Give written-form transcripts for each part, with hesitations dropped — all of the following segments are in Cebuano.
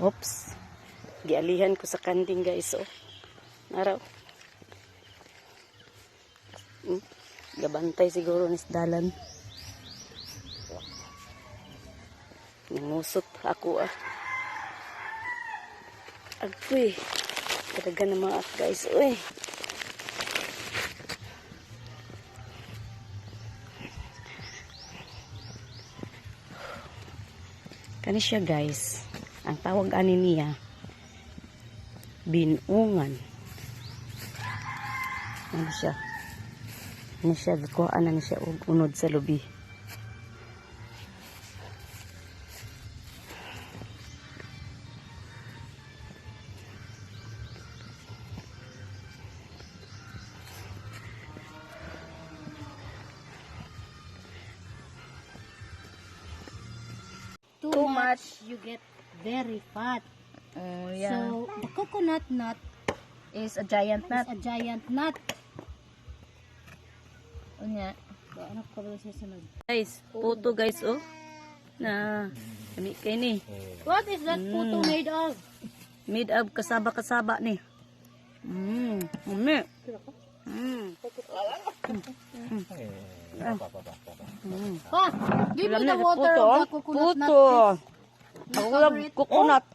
Oops. Gialihan ko sa kanding, guys, oh. Araw. Gabantay siguro ni dalan. Nangusot ako ah. Agoy. Talaga na mga guys. Uy. Kani siya, guys. Ang tawag ani niya binungan. Ano siya? Ano siya? Gikuhaan na ni siya og unod sa lubi. Too much, you get very fat. Oh, yeah. So the coconut nut Is a giant is nut. a giant nut. Unya. So, ano ko ba siya sunod? Guys, puto, guys, oh. Na, kami kay ni. What is that puto made of? Made up kasaba-kasaba ni. Umi. Pa, give me Alam the na, water puto, of oh. the coconut nut, Puto. please. Ako love coconut.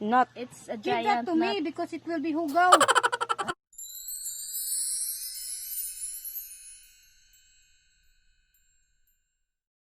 Nut. It's a Give that giant to nut. me because it will be hugaw.